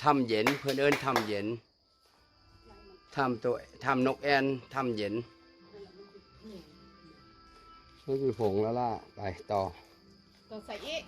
ຖ້ຳເຢັນ ເພິ່ນເອີ້ນຖ້ຳເຢັນ ຖ້ຳໂຕ ຖ້ຳນົກແອ່ນ ຖ້ຳເຢັນ. ມັນມີຜົງແລ້ວລະ ໄປຕໍ່ ຕໍ່ໃສ່ອີກ.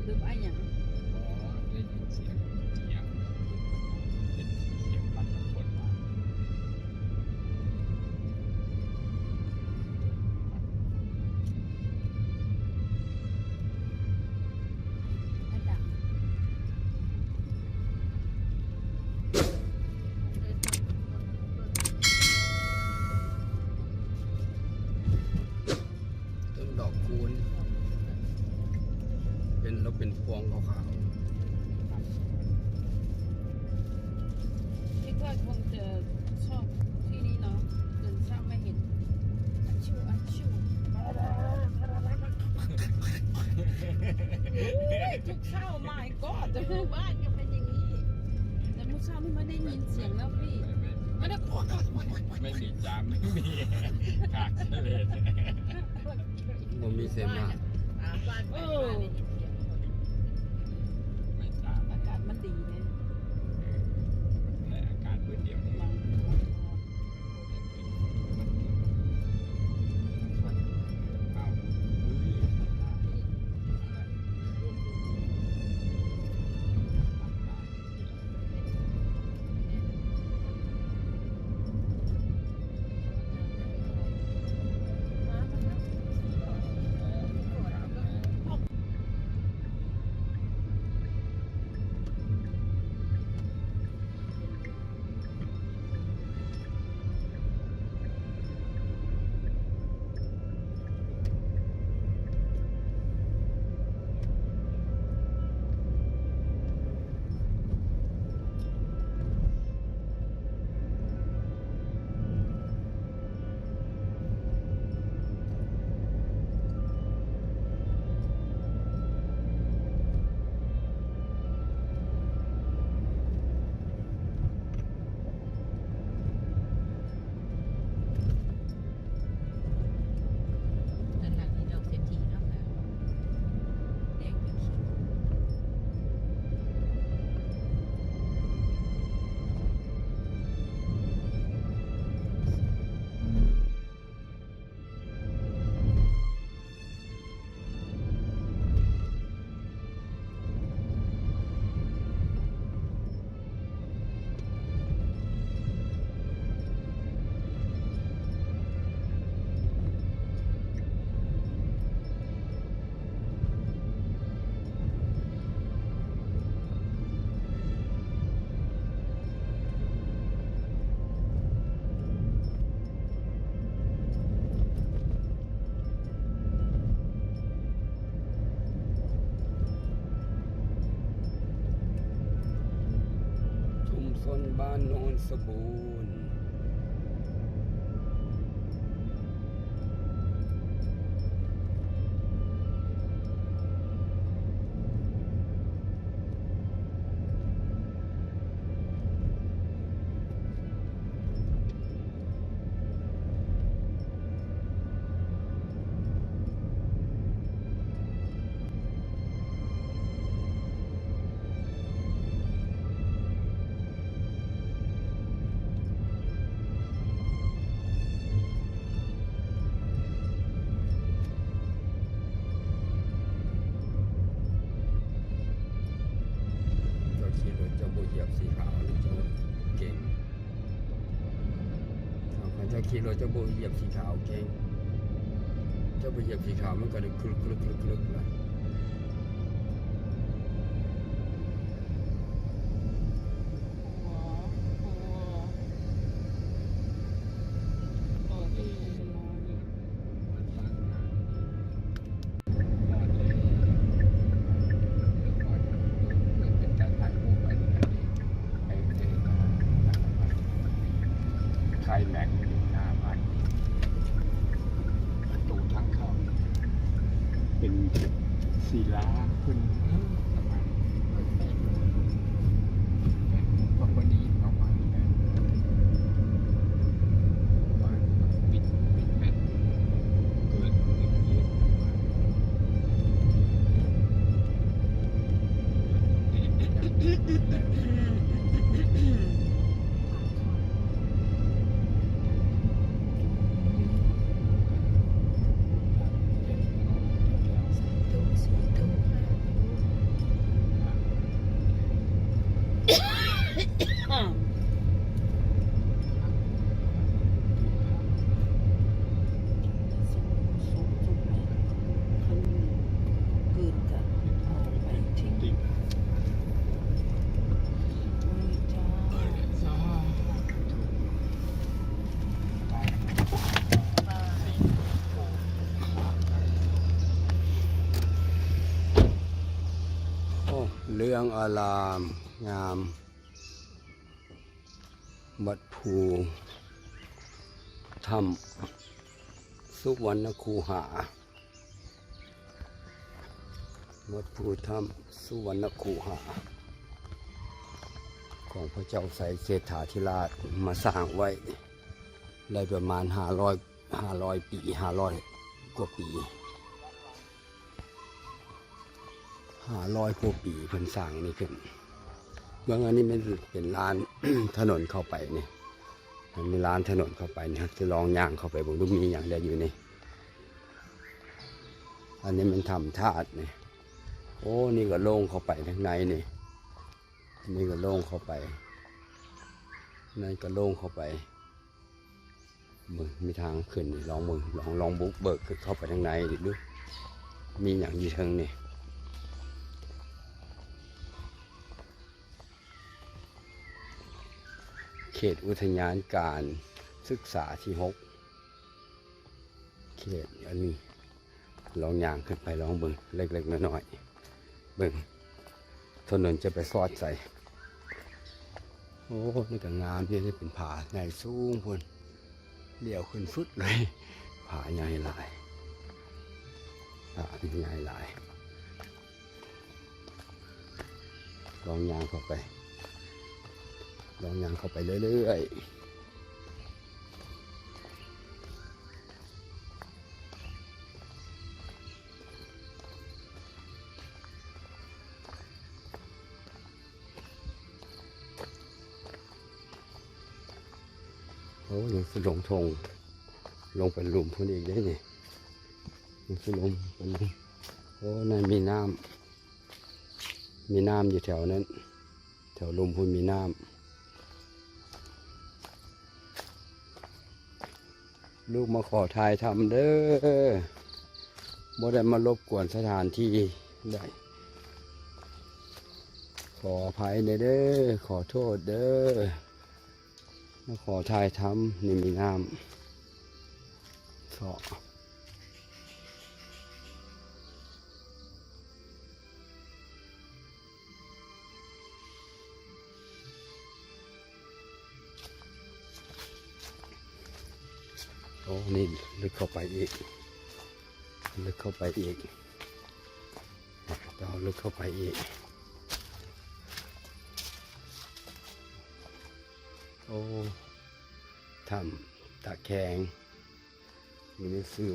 ລືມອ້າຍຫຍັງ? ບໍ່ ໄດ້ຍິນສຽງອີຫຍັງ ເປັນສຽງພັດນ້ຳຝົນມາ. ຕົ້ນດອກຄູນ ເປັນ ແລ້ວເປັນພວງຂາວໆ. ຄິດວ່າຄົງຈະຊອບທີ່ນີ້ເນາະ ຕື່ນເຊົ້າມາເຫັນ ອັດຊິວ ອັດຊິວ ໂອ້ຍ ທຸກເຊົ້າ ມາຍກອດ ຢູ່ບ້ານກໍເປັນຢ່າງນີ້ ແຕ່ມື້ເຊົ້ານີ້ມາໄດ້ຍິນສຽງແລ້ວພີ່ ມັນໄດ້ ໄມ່ມີຈາມ ໄມ່ມີຂາກສະເລດ. ບໍ່ມີເສມາ ເອີ ໄມ່ຈາມ ອາກາດມັນດີເດ້ ເອີ ແຕ່ອາກາດມື້ດຽວນີ້ ເຮືອນຫຼັງນີ້ດອກເສດຖີເນາະ ແດງເປັນຂີວ. ຊຸມຊົນບ້ານໂນນສະບູນ. ເຈົ້າຂີ່ລົດເຈົ້າບໍ່ຢຽບສີຂາວນີ້ ເຈົ້າເກັ່ງ. ເຈົ້າຂີ່ລົດເຈົ້າບໍ່ຢຽບສີຂາວເກັ່ງ. ເຈົ້າບໍ່ຢຽບສີຂາວມັນກໍໄດ້ຄຶກໆໆໆລະ. ສີລາຂຶ້ນປະມານ ກໍພໍດີປະມານນັ້ນ ປິດ ປິດແມັດ ເກີດອຸບັດຕິເຫດປະມານ ໂອ້ ເຫຼືອງອາລາມງາມ ວັດພູຖ້ຳສຸວັນນະຄູຫາ. ວັດພູຖ້ຳສຸວັນນະຄູຫາ ຂອງພະເຈົ້າໄຊເສດຖາທິລາດ ມາສ້າງໄວ້ໄດ້ປະມານຫ້າຮ້ອຍ ຫ້າຮ້ອຍປີ ຫ້າຮ້ອຍກວ່າປີ ຫ້າຮ້ອຍກວ່າປີເພິ່ນສ້າງນີ້ຂຶ້ນ. ເບິ່ງ ອັນນີ້ແມ່ນເປັນລານຖະໜົນເຂົ້າໄປນີ້ ມັນມີລານຖະໜົນເຂົ້າໄປນີ້ ເຮົາຈະລອງຍ່າງເຂົ້າໄປເບິ່ງດູ ມີຫຍັງແດ່ຢູ່ນີ້. ອັນນີ້ແມ່ນຖ້ຳທາດນີ້. ໂອ້ ນີ້ກໍໂລ່ງເຂົ້າໄປທາງໃນນີ້ ນີ້ກໍໂລ່ງເຂົ້າໄປ ນັ້ນກໍໂລ່ງເຂົ້າໄປ. ເບິ່ງ ມີທາງຂຶ້ນນີ້ ລອງເບິ່ງ ລອງ ລອງບຸກເບີກຂຶ້ນເຂົ້າໄປທາງໃນອີກດູ ມີຫຍັງຢູ່ເທິງນີ້. ເຂດອຸທະຍານການສຶກສາທີຫົກ ເຂດອັນນີ້ ລອງຍ່າງຂຶ້ນໄປ ລອງເບິ່ງເລັກໆນ້ອຍໆ ເບິ່ງຖະໜົນຈະໄປສອດໃສ. ໂອ້ ນີ້ກໍງາມເດ້ ເປັນຜາໃຫຍ່ສູງພຸ້ນ ລ້ຽວຂຶ້ນສຸດເລີຍ ຜາໃຫຍ່ຫຼາຍ ຜານີ້ໃຫຍ່ຫຼາຍ. ລອງຍ່າງເຂົ້າໄປ ລອງຍ່າງເຂົ້າໄປເລື້ອຍໆ. ໂອ້ ຍັງຊິລົງທົ່ງ ລົງໄປລຸ່ມພຸ້ນອີກເດ້ນີ້ ຍັງຊິລົງໄປລຸ່ມ. ໂອ້ ນັ້ນມີນ້ຳ ມີນ້ຳຢູ່ແຖວນັ້ນ ແຖວລຸ່ມພຸ້ນມີນ້ຳ. ລູກມາຂໍຖ່າຍທຳເດີ້ ບໍ່ໄດ້ມາລົບກວນສະຖານທີ່ໃດ ຂໍອະໄພແດ່ເດີ້ ຂໍໂທດເດີ້ ມາຂໍຖ່າຍທຳ. ນີ້ມີນ້ຳເຊາະ. ໂອ້ ນີ້ເລິກເຂົ້າໄປອີກ ເລິກເຂົ້າໄປອີກ ຕໍ່ເລິກເຂົ້າໄປອີກ. ໂອ້ ຖ້ຳຕາແຂງ. ມີໜັງສື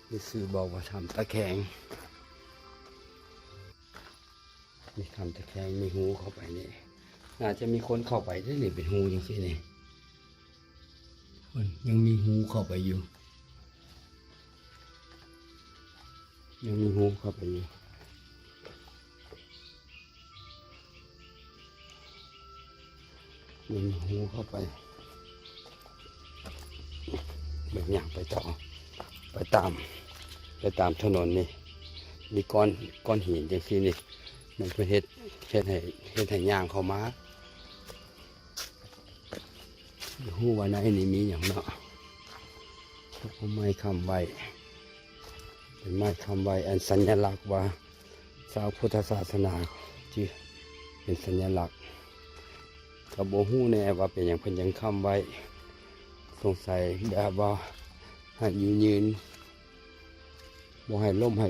ໜັງສືບອກວ່າຖ້ຳຕາແຂງ. ນີ້ຖ້ຳຕາແຂງ ມີຮູເຂົ້າໄປນີ້ ໜ້າຈະມີຄົນເຂົ້າໄປເດ້ນີ້ ເປັນຮູຈັ່ງຊີ້ນີ້ ເພິ່ນຍັງມີຮູເຂົ້າໄປຢູ່. ຍັງມີຮູເຂົ້າໄປຢູ່ ຍັງມີຮູເຂົ້າໄປ. ເບິ່ງ ຍ່າງໄປຕໍ່ ໄປຕາມ ໄປຕາມຖະໜົນນີ້ ມີກ້ອນ ກ້ອນຫີນຈັ່ງຊີ້ນີ້ ມັນເພິ່ນເຮັດ ເຮັດໃຫ້ ເຮັດໃຫ້ຍ່າງເຂົ້າມາ. ຮູ້ວ່າໃນນີ້ມີຫຍັງເນາະ ພວກໄມ້ຄ້ຳໄຫວ້ ເປັນໄມ້ຄ້ຳໄຫວ້ ອັນສັນຍະລັກວ່າຊາວພຸດທະສາສະໜາ ທີ່ເປັນສັນຍະລັກ. ກໍບໍ່ຮູ້ແນ່ວ່າເປັນຫຍັງເພິ່ນຈັ່ງຄ້ຳໄວ້ ສົງໄສແບບວ່າໃຫ້ຢູ່ຍືນ ບໍ່ໃຫ້ລົ້ມໃຫ້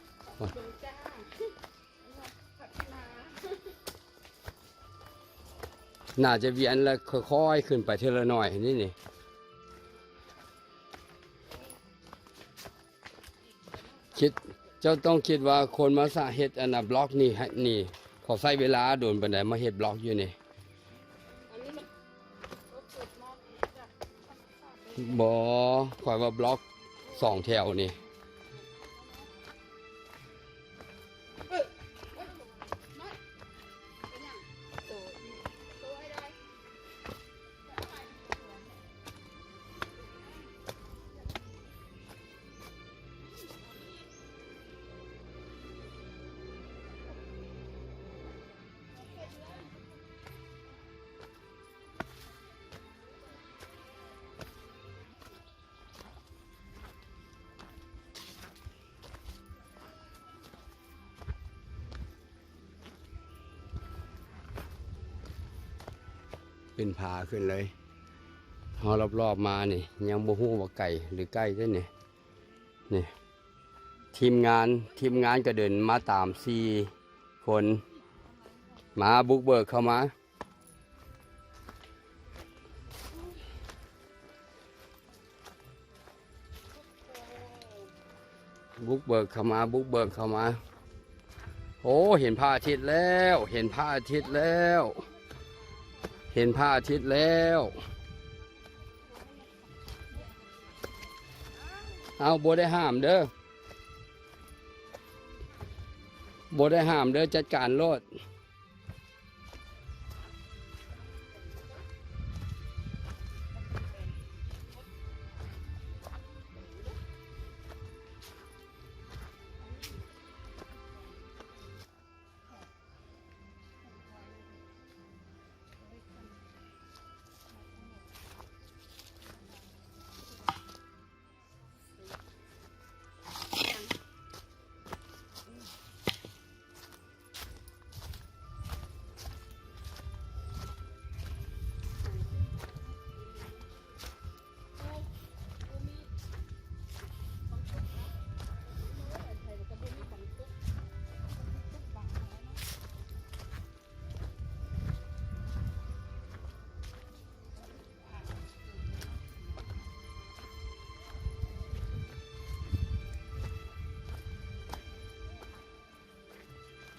น่าจะเวียนแล้วค่อยๆ ขึ้นไปเทื่อละหน่อยนี่นี่ คิด เจ้าต้องคิดว่าคนมาสร้างเฮ็ดอันน่ะบล็อกนี่ให้ นี่ เขาใช้เวลาโดนปานใดมาเฮ็ดบล็อกอยู่นี่ บ่ ข้อยว่าบล็อกสองแถวนี่ เป็นผาขึ้นเลย ฮอดรอบๆ มานี่ ยังบ่ฮู้ว่าไกลหรือใกล้เด้นี่ นี่ ทีมงาน ทีมงานก็เดินมาตามสี่คน มาบุกเบิกเข้ามา บุกเบิกเข้ามา บุกเบิกเข้ามา โอ้ เห็นพระอาทิตย์แล้ว เห็นพระอาทิตย์แล้ว เห็นพระอาทิตย์แล้ว เอา บ่ได้ห้ามเด้อ บ่ได้ห้ามเด้อ จัดการโลด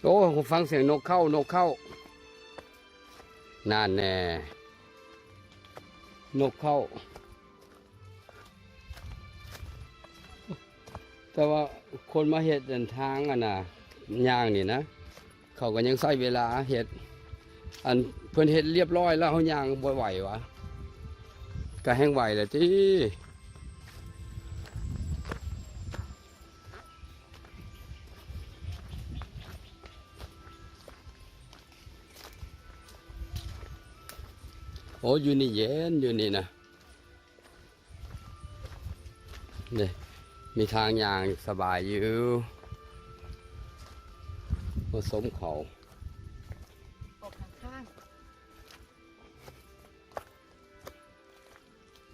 โอ้ ฟังเสียงนกเข้า นกเข้า นั่นแน่ นกเข้า แต่ว่าคนมาเฮ็ดอันทางอันน่ะ ย่างนี่นะ เขาก็ยังใช้เวลาเฮ็ด อันเพิ่นเฮ็ดเรียบร้อยแล้ว เฮาย่างบ่ไหวหวา ก็แฮ่งไหวแหละติ โอ้ อยู่นี่เย็น อยู่นี่นะ นี่ มีทางย่างสบายอยู่ ผสมเขา ออกข้างๆ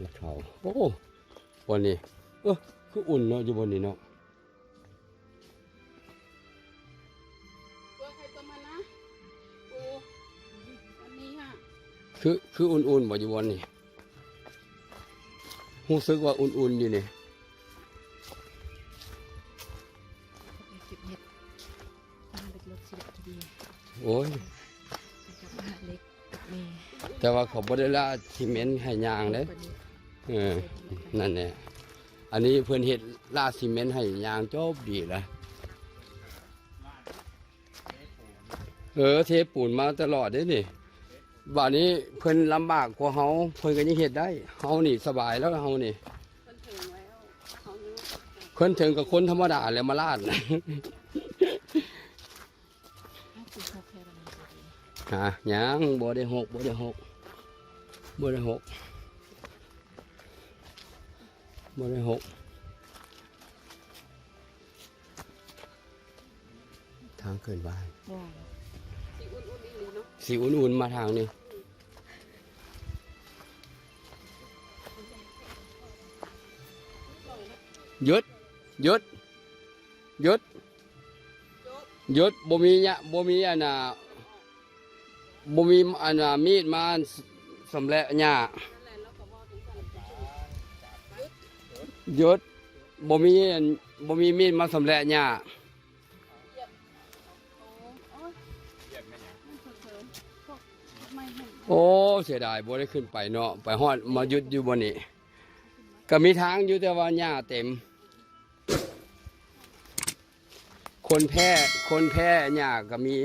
นี่เขา โอ้ บ่อนนี้ เออ คืออุ่นเนาะ อยู่บ่อนนี้เนาะ ตัวใครตัวมันนะ โอ้ อันนี้ค่ะ คือ คืออุ่นๆ บ่อยู่บ่อนนี่ รู้สึกว่าอุ่นๆ อยู่นี่ เก็บเห็ด อ่า เล็กๆ สิเล็กพอดี โอ้ย กับเล็กกับแม่ แต่ว่าเขาบ่ได้ลาดซีเมนต์ให้ย่างเด้ เออ นั่นแหละ อันนี้เพิ่นเฮ็ดลาดซีเมนต์ให้ย่างจบดีแล้ว เออ เทปูนมาตลอดเด้นี่ บาดนี้เพิ่นลำบากกว่าเฮา เพิ่นก็ยังเฮ็ดได้ เฮานี่สบายแล้ว เฮานี่ เพิ่นเถิงแล้ว เฮายัง เพิ่นเถิงกับคนธรรมดาแล้วมาลาด หา ยังบ่ได้หก บ่ได้หก บ่ได้หก บ่ได้หก ทางขึ้นบ้าน บ่ สิอุ่นๆ มาทางนี้ หยุด หยุด หยุด ຢຸດ ບໍ່ມີຫຍ້າ ບໍ່ມີອັນນ່າ ບໍ່ມີອັນນ່າ ມີດມາຊຳແຫຼະຫຍ້າ. ຢຸດ ບໍ່ມີອັນ ບໍ່ມີມີດມາຊຳແຫຼະຫຍ້າ. ໂອ້ ເສຍດາຍ ບໍ່ໄດ້ຂຶ້ນໄປເນາະ ໄປຮອດມາຢຸດຢູ່ບ່ອນນີ້. ກະມີທາງຢູ່ ແຕ່ວ່າຫຍ້າເຕັມ. ຄົນແພ້ ຄົນແພ້ຫຍ້າກະມີ.